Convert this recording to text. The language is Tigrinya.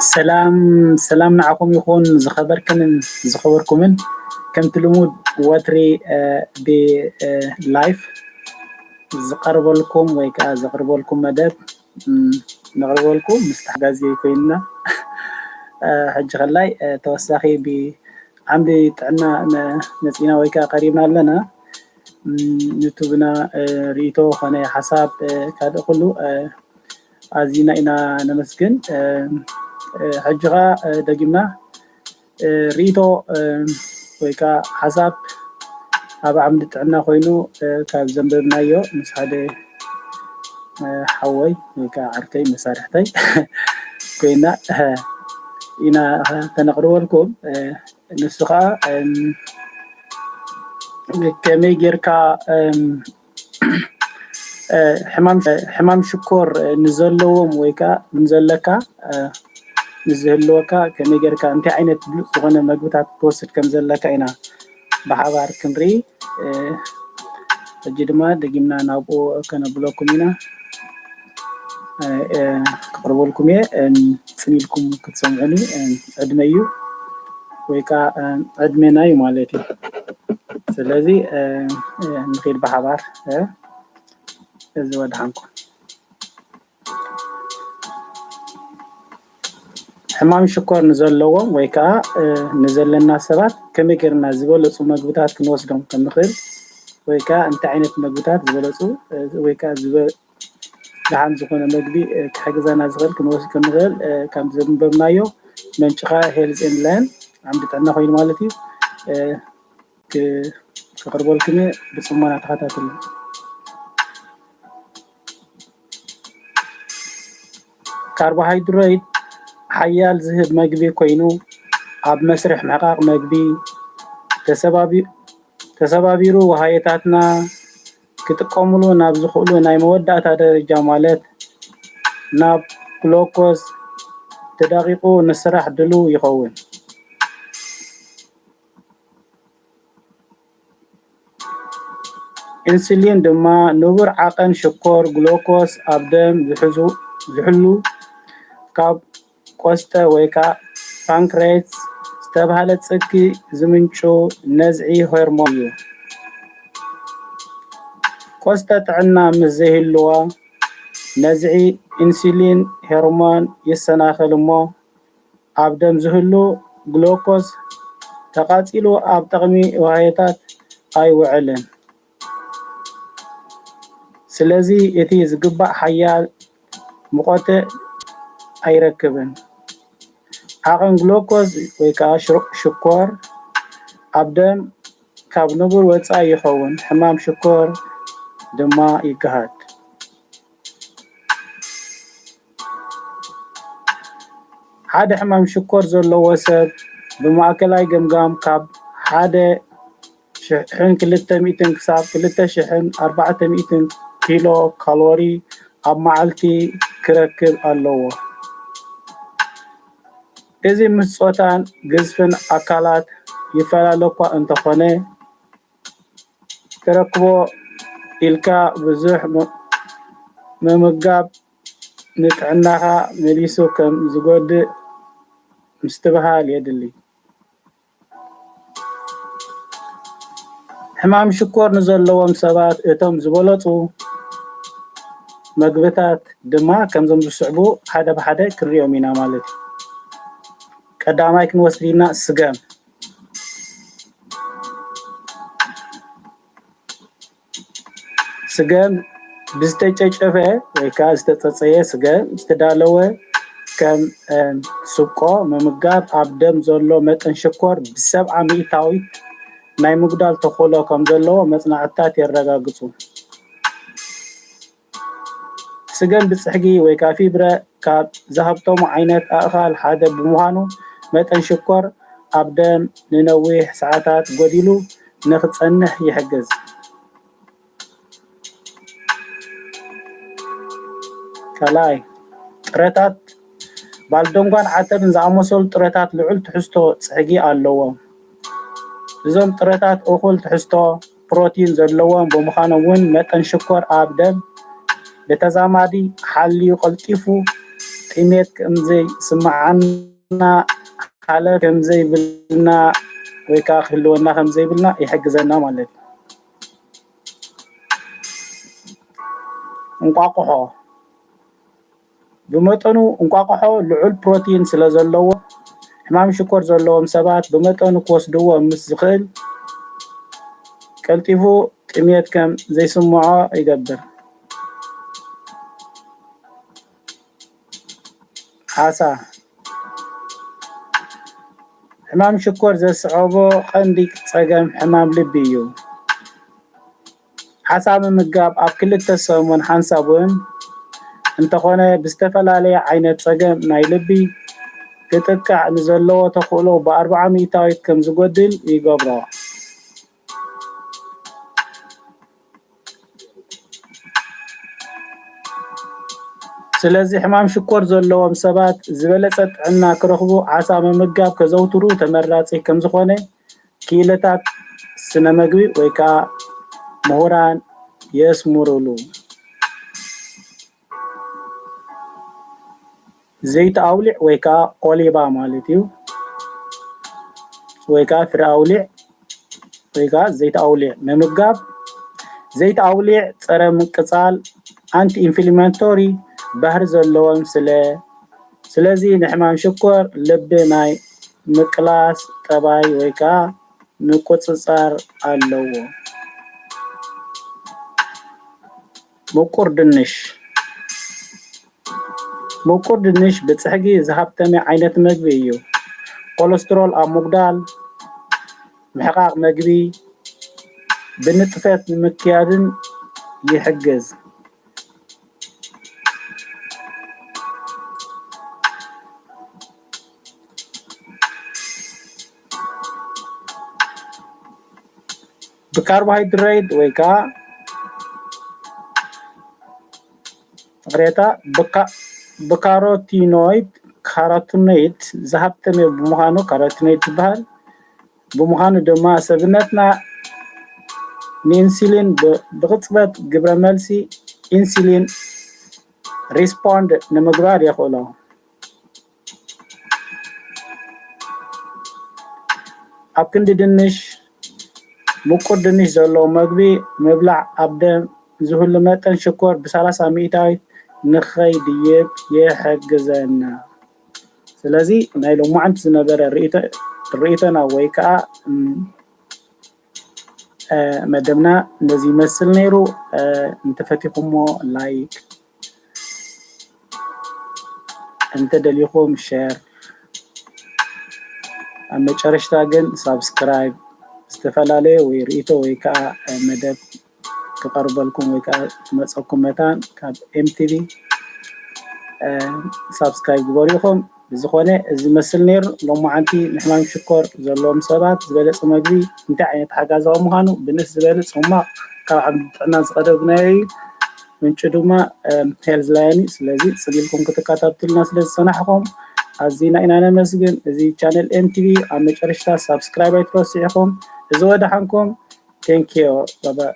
ሰላም ሰላም ንዓኹም ይኹን፣ ዝኸበርክንን ዝኸበርኩምን። ከምቲ ልሙድ ወትሪ ብላይፍ ዝቐርበልኩም ወይ ከዓ ዘቕርበልኩም መደብ ነቕርበልኩም ምስ ተሓጋዚ ኮይንና። ሕጂ ከላይ ተወሳኺ ብዓምዲ ጥዕና መፂና ወይ ከዓ ቀሪብና ኣለና። ዩቱብና ርእይቶ ኾነ ሓሳብ ካልእ ኩሉ ኣዚና ኢና ነመስግን። ሕጂ ኸዓ ደጊምና ርእይቶ ወይ ከዓ ሓሳብ ኣብ ዓምዲ ጥዕና ኮይኑ ካብ ዘንበብናዮ ምስ ሓደ ሓወይ ወይ ከዓ ዓርከይ መሳርሕተይ ኮይና ኢና ተነቕርበልኩም። ንሱ ከዓ ከመይ ጌርካ ሕማም ሽኮር ንዘለዎም ወይ ከዓ ንዘለካ ንዝህልወካ ከመይ ጌርካ እንታይ ዓይነት ብሉፅ ዝኾነ መግብታት ትወስድ ከም ዘለካ ኢና ብሓባር ክንርኢ። ሕጂ ድማ ደጊምና ናብኡ ከነብለኩም ኢና። ከቕርበልኩም እየ። ፅን ኢልኩም ክትሰምዑኒ ዕድመ እዩ ወይ ከዓ ዕድሜና እዩ ማለት እዩ። ስለዚ ንኺድ ብሓባር። እዚ ወድሓንኩም። ሕማም ሽኮር ንዘለዎም ወይ ከዓ ንዘለና ሰባት ከመይ ጌርና ዝበለፁ መግብታት ክንወስዶም ከም ንኽእል ወይ ከዓ እንታይ ዓይነት መግብታት ዝበለፁ ወይ ከዓ ደሓን ዝኾነ መግቢ ክሕግዘና ዝኽእል ክንወስድ ከም ንኽእል ካብ ዘንበብናዮ መንጭኻ ሄልዝ ኤንድ ላይን ዓምዲ ጥዕና ኮይኑ ማለት እዩ ከቕርበልኩም እየ። ብፅሞና ተኸታተሉ። ካርቦሃይድሬት ሓያል ዝህብ መግቢ ኮይኑ ኣብ መስርሕ ምሕቃቕ መግቢ ተሰባቢሩ ውሃየታትና ክጥቀምሉ ናብ ዝኽእሉ ናይ መወዳእታ ደረጃ ማለት ናብ ግሉኮዝ ተዳቒቑ ንስራሕ ድሉው ይኸውን። ኢንሱሊን ድማ ንቡር ዓቐን ሽኮር ግሉኮስ ኣብ ደም ዝሕሉ ካብ ቆስጠ ወይ ከዓ ፓንክሬስ ዝተባህለ ጽኪ ዝምንጩ ነዝዒ ሆርሞን እዩ። ቆስጠ ጥዕና ምስ ዘይህልዋ ነዝዒ ኢንሱሊን ሆርሞን ይሰናኸል እሞ ኣብ ደም ዝህሉ ግሉኮስ ተቓጺሉ ኣብ ጥቕሚ ዋህዮታት ኣይውዕልን። ስለዚ እቲ ዝግባእ ሓያል ሙቐት ኣይረክብን። ዓቐን ግሉኮዝ ወይ ከዓ ሽኮር ኣብ ደም ካብ ንቡር ወፃኢ ይኸውን፣ ሕማም ሽኮር ድማ ይገሃድ። ሓደ ሕማም ሽኮር ዘለዎ ሰብ ብማእከላይ ገምጋም ካብ ሓደ ሽሕን ክልተ ሚእትን ክሳብ ክልተ ሽሕን ኣርባዕተ ሚእትን ኪሎ ካሎሪ ኣብ መዓልቲ ክረክብ ኣለዎ። እዚ ምስ ጾታን ግዝፍን ኣካላት ይፈላለ እኳ እንተኾነ፣ ትረክቦ ኢልካ ብዙሕ ምምጋብ ንጥዕናኻ መሊሱ ከም ዝጎድእ ምስትብሃል የድሊ። ሕማም ሽኮር ንዘለዎም ሰባት እቶም ዝበለፁ መግብታት ድማ ከምዞም ዝስዕቡ ሓደ ብሓደ ክንሪኦም ኢና ማለት እዩ። ቀዳማይ ክንወስድ ኢና ስገም። ስገም ብዝተጨጨፈ ወይ ከዓ ዝተፀፀየ ስገም ዝተዳለወ ከም ስብቆ ምምጋብ ኣብ ደም ዘሎ መጠን ሽኮር ብሰብዓ ሚእታዊት ናይ ምጉዳል ተኽእሎ ከም ዘለዎ መፅናዕትታት የረጋግፁ። ስገም ብፅሕጊ ወይ ከዓ ፊብረ ካብ ዝሃብተሙ ዓይነት ኣእኻል ሓደ ብምዃኑ መጠን ሽኮር ኣብ ደም ንነዊሕ ሰዓታት ጎዲሉ ንክፀንሕ ይሕግዝ። ካልኣይ፣ ጥረታት ባልደንጓን ዓተርን ዝኣመሰሉ ጥረታት ልዑል ትሕዝቶ ፅሕጊ ኣለዎም። እዞም ጥረታት እኹል ትሕዝቶ ፕሮቲን ዘለዎም ብምዃኖም እውን መጠን ሽኮር ኣብ ደም ብተዛማዲ ሓልዩ ቀልጢፉ ጥሜት ከም ዘይስምዓና፣ ሓለፍ ከም ዘይብልና ወይ ከዓ ክህልወና ከም ዘይብልና ይሕግዘና ማለት እዩ። እንቋቑሖ ብመጠኑ፣ እንቋቑሖ ልዑል ፕሮቲን ስለ ዘለዎ፣ ሕማም ሽኮር ዘለዎም ሰባት ብመጠኑ ክወስድዎ ምስ ዝኽእል፣ ቀልጢፉ ጥሜት ከም ዘይስምዖ ይገብር። ዓሳ። ሕማም ሽኮር ዘስዕቦ ቀንዲ ጸገም ሕማም ልቢ እዩ። ዓሳ ምምጋብ ኣብ ክልተ ሰሙን ሓንሳብ እውን እንተኾነ፣ ብዝተፈላለየ ዓይነት ጸገም ናይ ልቢ ክጥቃዕ ንዘለዎ ተኽእሎ ብኣርብዓ ሚእታዊት ከም ዝጎድል ይገብሮ። ስለዚ ሕማም ሽኮር ዘለዎም ሰባት ዝበለጸ ጥዕና ክረኽቡ ዓሳ ምምጋብ ከዘውትሩ ተመራጺ ከም ዝኾነ ክኢላታት ስነ መግቢ ወይ ከዓ ምሁራን የስምሩሉ። ዘይቲ ኣውሊዕ ወይ ከዓ ኦሊቫ ማለት እዩ፣ ወይ ከዓ ፍረ ኣውሊዕ ወይ ከዓ ዘይቲ ኣውሊዕ ምምጋብ። ዘይቲ ኣውሊዕ ጸረ ምቅጻል፣ ኣንቲ ኢንፍላማቶሪ ባህሪ ዘለዎም ስለ ስለዚ ንሕማም ሽኮር ልቢ ናይ ምቅላስ ጠባይ ወይ ከዓ ምቁጽጻር ኣለዎ። ምቁር ድንሽ። ምቁር ድንሽ ብጽሕጊ ዝሃብተመ ዓይነት መግቢ እዩ። ኮለስትሮል ኣብ ምጉዳል፣ ምሕቃቕ መግቢ ብንጥፈት ንምክያድን ይሕግዝ። ብካርቦሃይድሬት ወይ ከዓ ይቕሬታ፣ ብካ-፣ ብካሮቲኖይድ፣ ካሮቲኖይድ ዝሃብተመ ብምዃኑ፣ ካሮቲኖይድ ዝበሃል ብምዃኑ ድማ ሰብነትና ንኢንሱሊን ብ-፣ ብቕጽበት ግብረ መልሲ ኢንሱሊን ሪስፖንድ ንምግባር የኽእሎ። ኣብ ክንዲ ድንሽ፣ ምቁር ድንሽ ዘለዎ መግቢ ምብላዕ ኣብ ደም ዝህሉ መጠን ሽኮር ብሰላሳ ሚእታዊት ንኸይድይብ ይሕግዘና። ስለዚ ናይ ሎማዓንቲ ዝነበረ ርእይቶ-፣ ርእይቶና ወይ ከዓ፣ እም፣ እ፣ መደብና እንደዚ ይመስል ነይሩ። እ፣ እንተፈቲኹሞ ላይክ፣ እንተደሊኹም ሸር፣ ኣብ መጨረሽታ ግን ሳብስክራይብ፣ ዝተፈላለየ ወይ ርእይቶ ወይ ከዓ፣ እ፣ መደብ ክቐርበልኩም ወይ ከዓ ክመፀኩም መታን ካብ ኤምቲቪ፣ እ፣ ሳብስክራይብ ግበሩ ኢኹም። ብዝኾነ እዚ መስል ነይሩ። ሎማዓንቲ ንሕማም ሽኮር ዘለዎም ሰባት ዝበለጸ መግቢ እንታይ ዓይነት ሓጋዛዊ ምዃኑ ብንስ ዝበለ ጽሟቕ ካብ ዓውዲ ጥዕና ዝቐረብናዮ እዩ። ምንጩ ድማ፣ እም፣ ሄልዝ ላይን እዩ። ስለዚ ጽን ኢልኩም ክትከታተሉና ስለ ዝጸናሕኩም ኣዚና ኢና ነመስግን። እዚ ቻነል ኤምቲቪ ኣብ መጨረሽታ ሳብስክራይብ ኣይትረስዑ ኢኹም። እዚ ወደሓንኩም። ቴንኪዩ። ባባይ።